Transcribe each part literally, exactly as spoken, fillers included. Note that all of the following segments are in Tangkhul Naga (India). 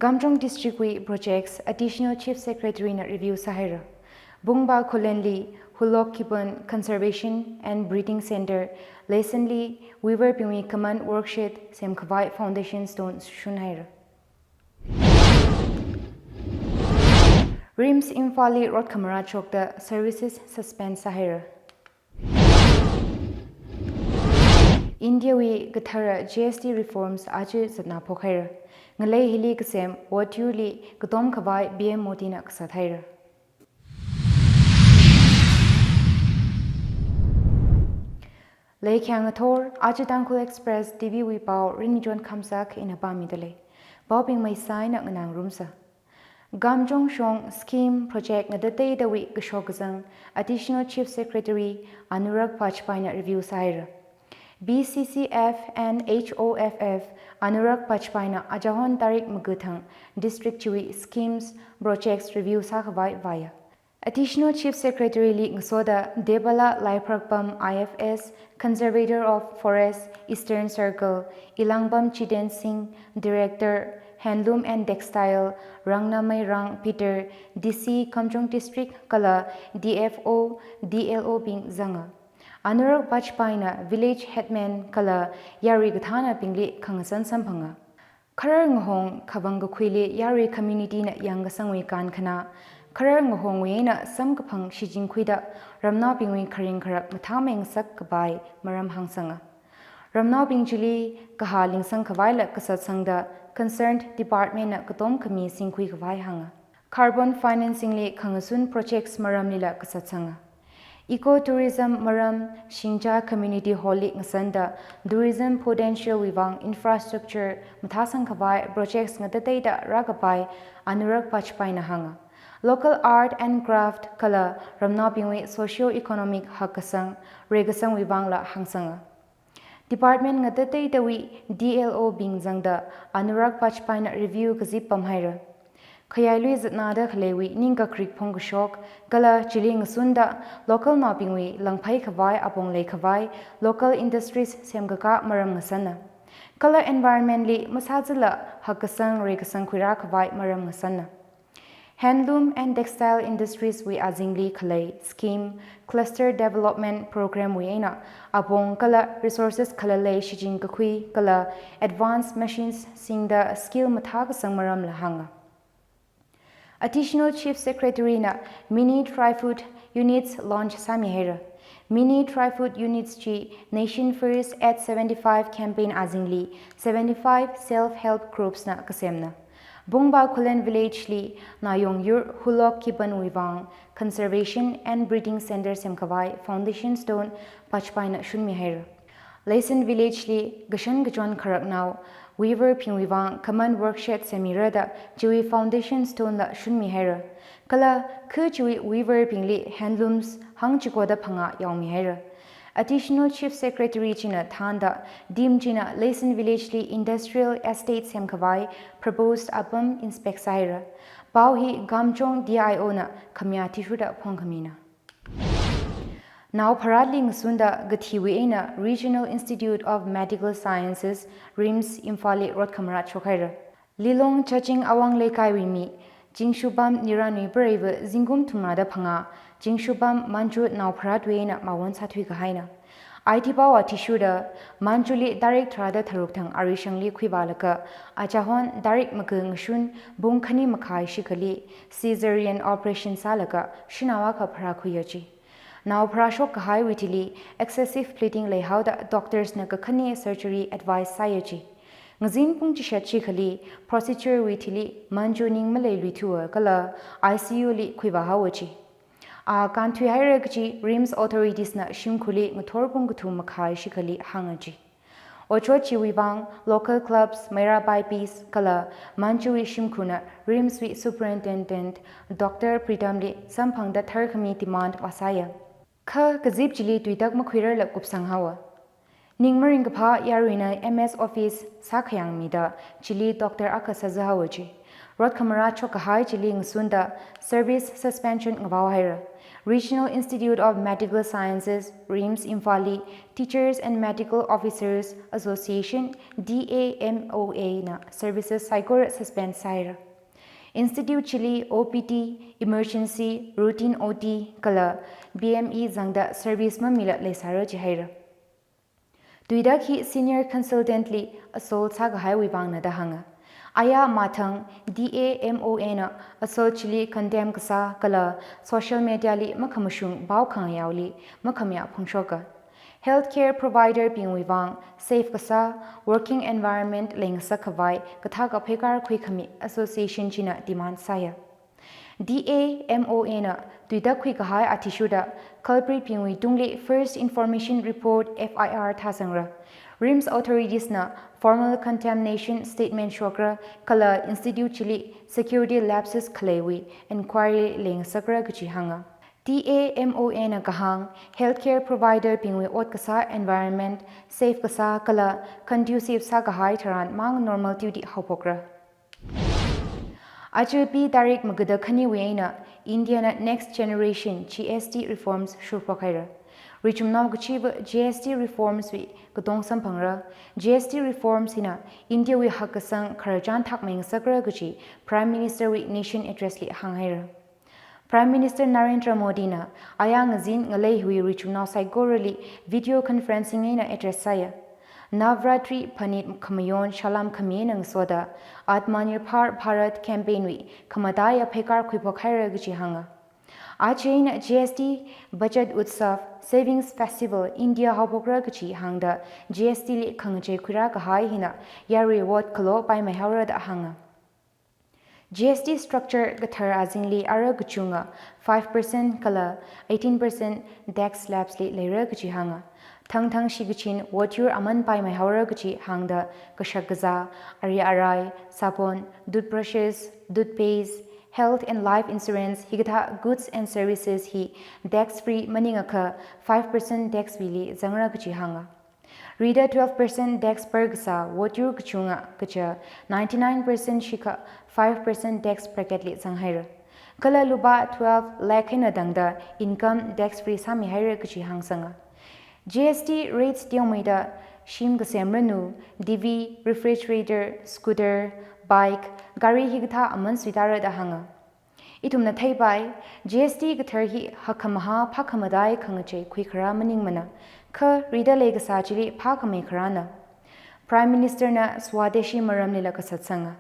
Kamjong District wui projects Additional Chief Secretary na review sāhaira. Bungba Khullenli Hulok Khipon Conservation and Breeding Center, Leisenli weaver bingwui common workshed semkhavai foundation stone shunhaira. RIMS Imphalli rot khamarā shokta services suspend sāhaira. India wui kathara G S T reforms aja zatna phokhaira. Ngalei hili kasem vote yurli katom khavai P M Modi na kasat haira. Leikhayang ngathor, aja Tangkhul Express T V wui pao Rinmichon Khamsak ina pāmida lei. Paobing maisai na nganāngarumsa. Kamjong shong scheme project ngatateidawui kashok kazang Additional Chief Secretary Anurag Vajpayee na review sāhaira. B C C F and H O F F Anurag Vajpayee na ajahon tarik maga thang district chiwui schemes projects review sākhavai vāya. Additional Chief Secretary li ngasoda Debala Laipharakpam I F S, Conservator of Forest, Eastern Circle, Elangbam Jiten Singh, Director, Handloom and Textile, Rangnameirang Peter, D C Kamjong District, kala D F O, D L O bing zanga. Anurag Vajpayee na village headman kala yarui kathānabingli khangasan samphanga. Kharar ngahong khavang kakhuili yarui community na yangkasangwui kankhana, kharar ngahongwui eina samkaphang shichin khuida ramnaobingwui kharing kharak mathāmei ngasak kapai maram hāngsanga. Ramnaobing chili kahā lingsang khavaila kasatsangda concerned department na katom khami singkhui khavai hānga. Carbon financing li khangasun projects maramlila kasatsanga. Ecotourism maram Shingcha Community Hall li ngasanda tourism potential wui vang infrastructure mathāsang khavai projects ngatateida rākapai Anurag Vajpayee na hānga. Local art and craft kala ramnaobingwui socio-economic hakkasang, reikasangwui vangla hāngsanga. Department ngatateidawui D L O bing zangda Anurag Vajpayee na review kazip pamhaira. Khayai lui zatnada khaleiwui ningkakrik phongkashok, kala chili ngasunda local naobingwui langphai khavai apong leikhavai local industries semkakā maram ngasana. Kala environment li masāzala hakkasang reikasang khuirā khavai maram ngasana. Handloom and textile industries wui azingli khalei scheme, cluster development program wui eina apong kala resources khalalei shichin kakhui kala advanced machines singda skill mathākasang maramla hānga. Additional Chief Secretary na Mini Dry Food Units launch sāmihaira. Mini Dry Food Units chi Nation First at seventy-five campaign azingli seventy-five self-help groups na kasemna. Bungba Khullen Village li nayong yur Hulok Khipon wui vang Conservation and Breeding Center semkhavai foundation stone Vajpayee na shunmihaira. Leisen Village li kashan kachon kharaknao weaver bingwui vang common workshed semira da chiwui foundation stone la shunmihaira. Kala kha chiwui weaver bingli handlooms hangchikoda phangā yaomihaira. Additional Chief Secretary china thānda team china Leisen Village li industrial estate semkhavai proposed apam inspect sāhaira. Pao hi Kamjong D I O na khamayā athishurda phongkhamina. Nao pharatli ngasunda kathiwui eina Regional Institute of Medical Sciences, RIMS, Imphalli rot khamarā shokhaira. Lilong Chaching Awang Leikaiwui mi, Chingshupam Niranui Pareiva zingkum thumrada phangā, Chingshupam Manju nao pharatwui eina mawon sāthui kahaina. Aiti pao athishurda, Manjuli tarik tharada tharuk thang arishangli khuivālaga, achahon tarik maga ngashun pung khani makhai shikhali, caesarean operation sālaga, shanao akha pharākhuiya ji. Nao pharāshok kahaiwui thili, excessive bleeding leihaoda doctors na kakhane surgery advice sāya ji. Ngazin pung chishat shikhali, procedure wui thili, Manju ning maleiluithuwa kala I C U li khuivāhaowa ji. A kānthuihaira kaji RIMS authorities na shimkhurli ngathor pung kathum makhai shikhali hānga ji. Otshot chiwui vang, local clubs, Meirabai Peace kala Manjuwui shimkhurna RIMS wui superintendent Doctor Pritam li samphangda tharkhami demand vāsāya. Kha kazip chili tuitak makhuirarla kupsanghaowa. Ning maringkaphā yaruina M S office sākhayang mida chili doctor akha sāzahaowa ji. Rot khamarā shok kahai chili ngasunda service suspension ngavaohaira. Regional Institute of Medical Sciences, RIMS Imphal li Teachers and Medical Officers Association, D A M O A na services saikora suspend sāhaira. Institute chili O P D, emergency, routine O T kala B M E zangda service mamila leisāra jihaira. Tuidak hi senior consultant li assault sākahaiwui vangna da hānga. Aya mathang D A M O A na assault chili condemn kasā kala social media li makhamashung pao khangayaoli makhamayā phongshoka. Healthcare provider bingwui vang safe kasā working environment leingasak khavai kathaka pheikar khuikhami association china demand sāya. D A M O A na tuidak khuikahai athishurda culprit bingwui tungli First Information Report, F I R, thāsangra. RIMS authorities na formal condemnation statement shokra kala institute chili security lapses khaleiwui inquiry leingasakra kaji hānga. D A M O A na kahāng, healthcare provider bingwui ot kasā environment safe kasā kala conducive sākahai tharan mang normal duty haophokra. Aja P tarik magada khaniwui eina India na next generation G S T reforms shurphok haira. Richumnao kachiva G S T reforms wui katong samphangra. G S T reforms hina India wui hakkasang khararchan thakmei ngasakra kaji Prime Minister wui nation address li hānghaira. Prime Minister Narendra Modi na aya ngazin ngalei hiwui richumnao saikorali video conferencing eina address sāya. Navratri phanit khamayon shalam khami eina ngasoda Atmanirbhar Bharat campaign wui khamataiya pheikar khuiphok haira kaji hānga. Aja eina G S T, Budget Utsav, Savings Festival, India haophokra kaji hāngda G S T li khangachei khuirā kahai hina yarui ot khalo paimei haora da hānga. G S T structure kathar azingli ara kachunga five percent kala eighteen percent tax slabs li leira kaji hānga. Thangthang shikachin otyur aman paimei haora kaji hāngda kashak kazā, ari arai, sabon, toothbrushes, toothpaste, health and life insurance hikathā goods and services hi tax free maningakha five percent tax wuili zangra kaji hānga. Rida twelve percent tax par kasā otyur kachunga kaja ninety-nine percent shikha five percent tax bracket li zanghaira. Kala lupā twelve lakh eina tangda income tax free sāmi haira kaji hāngsanga. G S T rates teomeida shim kasemranu, T V, refrigerator, scooter, bike, gari hikathā aman suitāra da hānga. Ithumna theipai, G S T kathar hi hakkhamahā phākhamadai khangachei khuikharā maningmana, kha rida leikasā chili phākhamei kharāna. Prime Minister na Swadeshi maramlila kasatsanga.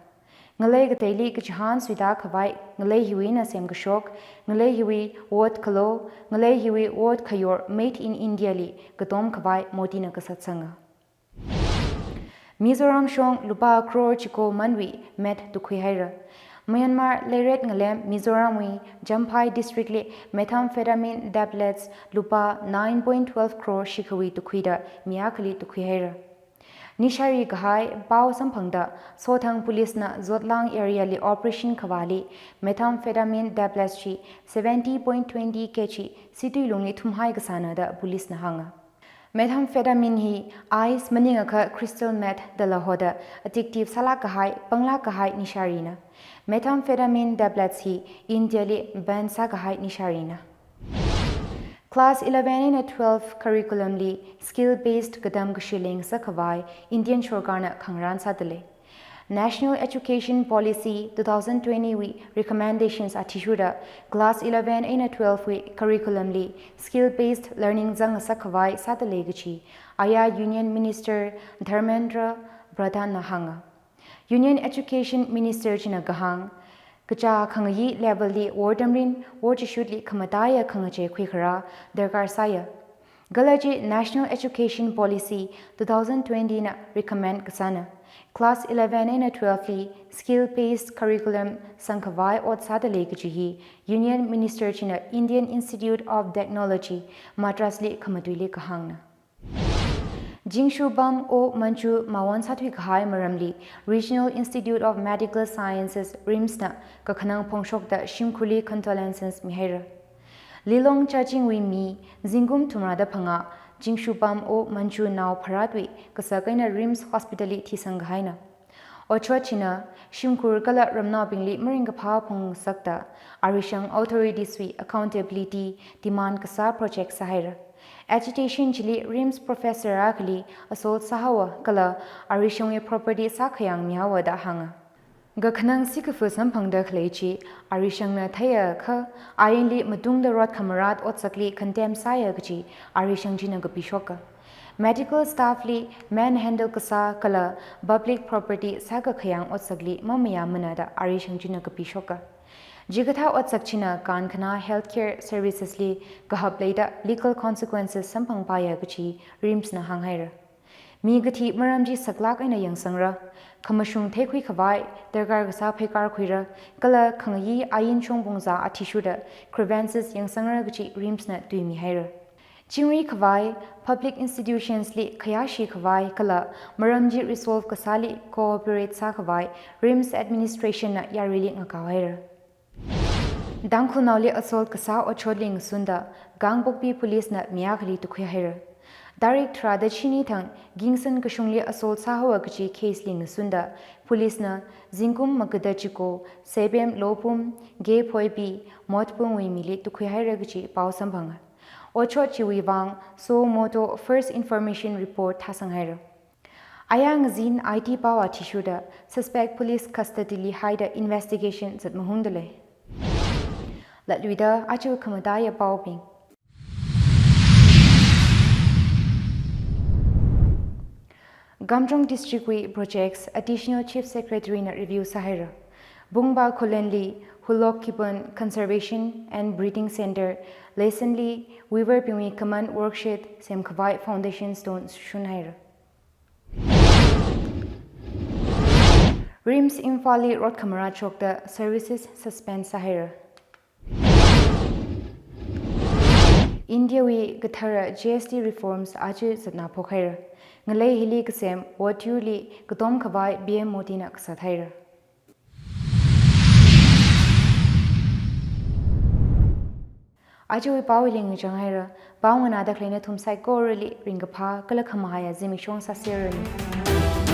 Ngalei kateili kachihān suitā khavai ngalei hiwui eina semkashok, ngalei hiwui ot khalo, ngalei hiwui ot khayor Made in India li katom khavai Modi na kasatsanga. Mizoram shong lupā crore chiko manwui meth tukhui haira. Myanmar leiret ngalem Mizoram wui Champhai district li methamphetamine tablets lupā nine point twelve crore shikhawui tukhuida mi akhali tukhui haira. Nishari kahai pao samphangda Sothang police na Zotlang area li operation khavāli methamphetamine tablets chi seventy point twenty K G situi lungli thumhai kasāna da police na hānga. Methamphetamine hi ice maningakha crystal meth dala hoda addictive sālak kahai, panglak kahai nisharina. Methamphetamine tablets hi India li ban sākahai nisharina. Class eleven eina twelve curriculum li skill based katam kashi leingasak khavai Indian sorkarna khangarān sādalei. National Education Policy two thousand twenty wui recommendations athishurda class eleven eina twelve wui curriculum li skill based learning zangngasak khavai sādalei kaji aya Union Minister Dharmendra Pradhan na hānga. Union Education Minister china kahāng, kachā khangayi level li wortamrin, worchishutli khamataiya khangachei khuikharā darkar sāya. Kala chi National Education Policy two thousand twenty na recommend kasāna. Class eleven eina twelve li skill based curriculum sangkhavai ot sādalei kaji hi Union Minister china Indian Institute of Technology, Madras li khamatuili kahāngna. Zingshu pam O Manchu mawon sāthui kahai maramli Regional Institute of Medical Sciences, RIMS na kakhanang phongshokda shimkhurli condolences mihaira. Lilong Chachingwui mi zingkum thumrada phangā, Zingshu pam O Manchu nao Bharatwui kasak eina RIMS Hospital li thisang kahaina. Otshot china shimkhur kala ramnaobingli maringkaphā phongsakta, arishang authorities wui accountability demand kasā project sāhaira. Agitation chili RIMS professor akhali assault sāhaowa kala arishangwui property sākhayang mihaowa da hānga. Kakhanang sikafu samphangda khalei chi arishangna theiakha, ainli matungda rot khamarat otsakli condemn sāya kachi arishang china kapishoka. Medical staff li manhandle kasā kala public property sākakhayang otsakli mamayāmana da arishang china kapishoka. Chikathā otsak china kankhana healthcare services li kahap leida legal consequences samphangpaiya kachi RIMS na hānghaira. Mi kathi maram chi saklāk eina yangsangra, khamashung theikhui khavai darkar kasā pheikar khuira, kala khangayi ain shongpung zā athishurda grievances yangsangra kachi RIMS na tuimihaira. Chingri khavai, public institutions li khayāshi khavai kala maram chi resolve kasāli cooperate sākhavai RIMS administration na yarili ngakaohaira. Tangkhulnaoli assault kasā otshotli ngasunda Kangpokpi police na mi akhali tukhuihaira. Tarik tharāda shini thang Kingson kashungli assault sāhaowa kachi case li ngasunda police na zingkum makada chiko Sepem Lopum, K Phoipi, Motpungwui mili tukhuihaira kachi pao samphanga. Otshot chiwui vang suo motu first information report thāsanghaira. Aya ngazin I T pao athishurda suspect police custody li haida investigation zat mahungda lei. Latluida aja khamataiya paobing. Kamjong District wui projects Additional Chief Secretary na review sāhaira. Bungba Khullen li Hulok Khipon Conservation and Breeding Center, Lasonli weaver bingwui common workshed semkhavai foundation stone shunhaira. RIMS Imphal li rot khamarat shokta services suspend sāhaira. India wui kathara G S T reforms aja zatna phokhaira. Ngalei hili kasem Wotyu li katom khavai P M Modi na kasat haira. Ajawui pao hili ngachang haira. Pao nganāda khalei nathum saikorali ringkaphā kala khamahaiya zimiksho sāseranu.